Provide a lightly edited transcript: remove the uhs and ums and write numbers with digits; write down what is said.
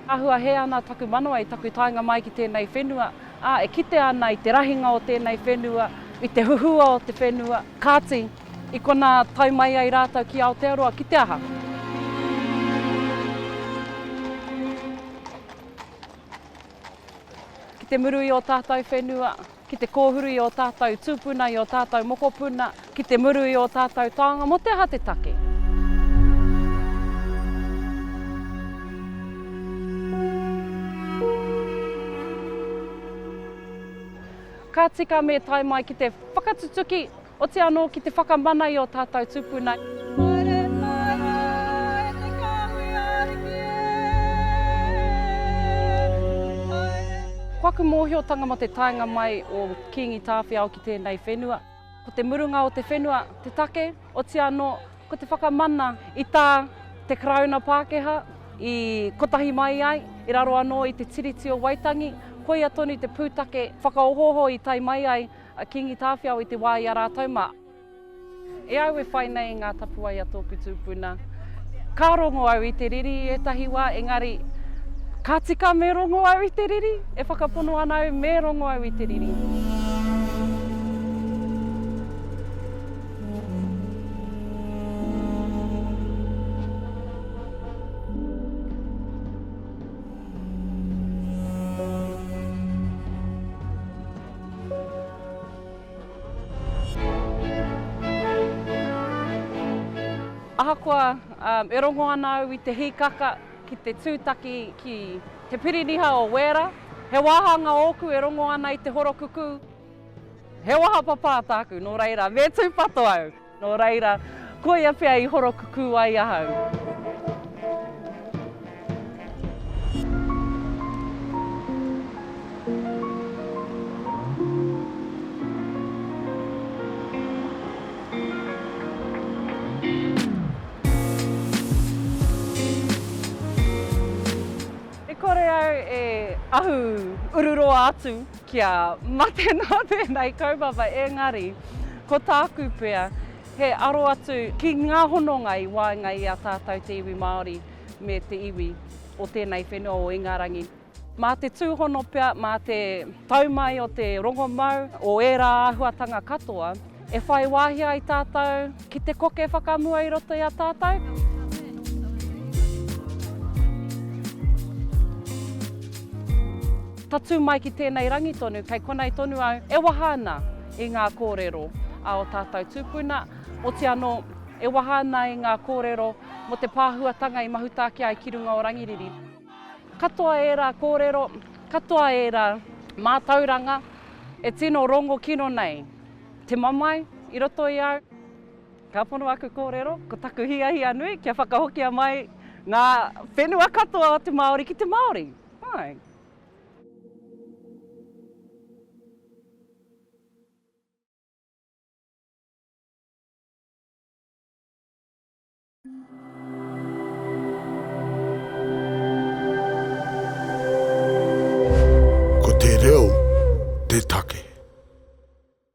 Āhua hē ana taku manawa i taku taenga mai ki tēnei whenua, ā, e kitea ana i te rahinga o tēnei whenua, i te huhua o te whenua. Kāti, i konā tae mai ai rātou ki Aotearoa ki te aha? Ki te muru i ō tātou whenua, ki te kōhuru i ō tātou tūpuna, i ō tātou mokopuna, ki te muru i ō tātou taonga, mō te aha te take? Ka tika me tae mai ki te whakatutuki, oti anō ki te whakamana i ō tātou tūpuna. Haere mai rā e te kāhui ariki e, haere. Ko aku mōhiotanga mō te taenga mai o Kīngi Tāwhiao ki tēnei whenua, ko te murunga o te whenua te take, oti anō, ko te whakamana i tā te Karauna Pākehā i kotahi mai ai, i raro anō i te Tiriti o Waitangi, koia tonu te pūtake whakaohooho i tae mai ai a Kīngi Tāwhiao i te wā i a rātou mā. E au e whai nei i ngā tapuwae a tōku tūpuna. Ka rongo au i te riri i ētahi wā, engari, ka tika me rongo au i te riri? E whakapono ana au me rongo au i te riri. Ahakoa e rongo ana au i te hīkaka ki te tūtaki ki te Piriniha o Wēra, he wāhanga ōku e rongo ana i te horokukū. He waha papā tāku, nō reira, me tūpato au! Nō reira, koia pea i horokukū ai ahau. E kore au e ahu ururoa atu kia mate noa tēnei kaupapa, engari ko tāku pea he aro atu ki ngā hononga i waenga i a tātou te iwi Māori me te iwi o tēnei whenua o Ingarangi. Mā te tūhono pea, mā te tau mai o te rongomau o ērā āhuatanga katoa, e whai wāhi ai tātou ki te koke whakamua i roto i a tātou. Tatū mai ki tēnei rangi tonu, kei konei tonu au e waha ana i ngā kōrero a ō tātou tūpuna, oti anō, e waha ana i ngā kōrero mō te pāhuatanga i mahuta ake ai ki runga o Rangiriri. Katoa ērā kōrero, katoa ērā mātauranga e tino rongo kino nei te mamae i roto i au. Ka pono aku kōrero, ko taku hiahia nui kia whakahokia mai ngā whenua katoa o te Māori ki te Māori. Āe.